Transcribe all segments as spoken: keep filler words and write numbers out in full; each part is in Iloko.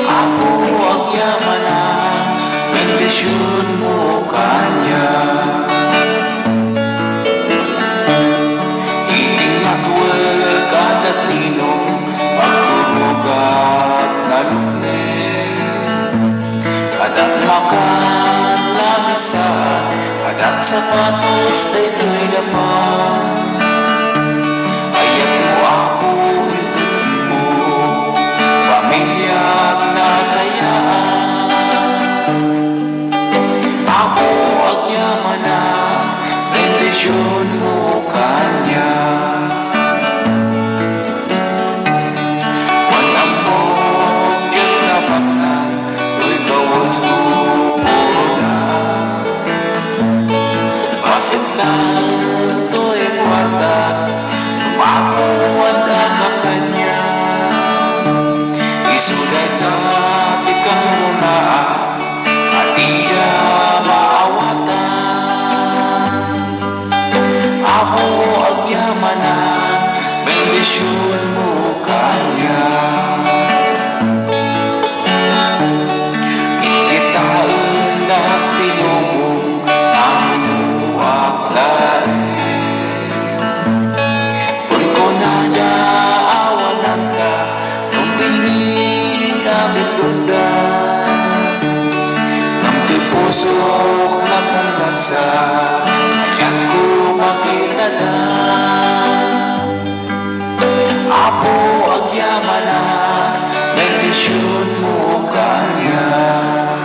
Apo, agyamanak, bendisionmo kaniak. Iti ngatwek a datlinong pagturogak nalukneng. Adak makan, lamisaan, adak sapatos daytoy dapan. Ayatmo, Apo, inton mo pamiliak nasayaan. Apo, agyamanak, bendisionmo kaniak. Wen ammok diak nabaknang toy kawasko, puroda. Bassit laeng toy kuarta, no Apo, adda ka kaniak. Isu dayta ti kangrunaan a dida maawatan. Apo, agyamanak, bendisionmo kaniak. Iti taendak ti lubong, namunoak laeng. Kunkunada, awananka, ngem piling a bitugda. Ngem ti pusok, napunglatsa, ayatko makitada. Apo, agyamanak, bendisionmo kaniak.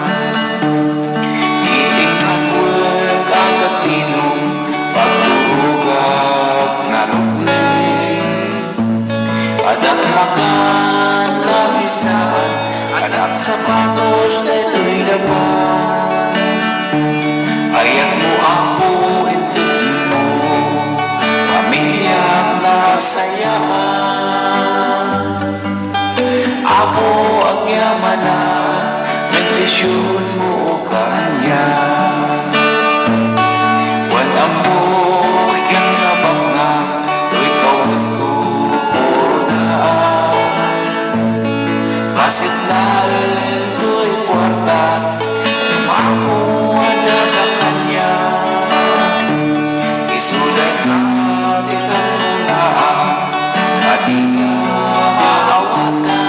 Iti ngatwek a datlinong pagturogak nalukneng. Adak makan, lamisaan, adak sapatos daytoy dapan. Ayatmo, Apo, inton mo pamiliak nasayaan. Apo, agyamanak, bendisionmo kaniak. Wen ammok diak nabaknang toy kawasko, puroda. Bassit laeng toy kuarta, ngem Apo, adda ka kaniak. Isu dayta ti kangrunaan a dida maawatan.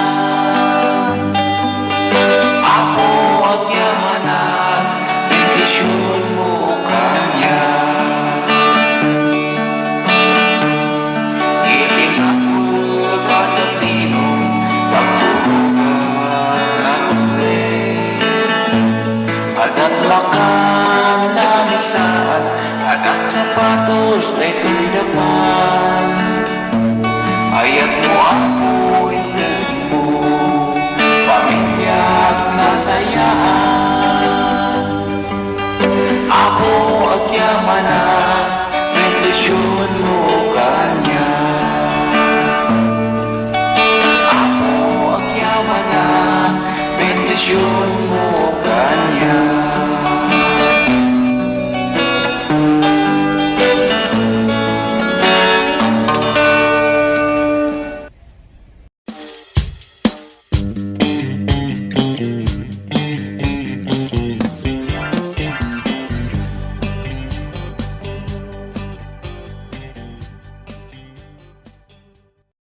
Apo, agyamanak, bendisionmo kaniak. Iti ngatwek a datlinong pagturogak nalukneng. Adak makan, lamisaan, adak sapatos daytoy dapan. Ayatmo, Apo, inton mo pamiliak nasayaan. Apo, agyamanak,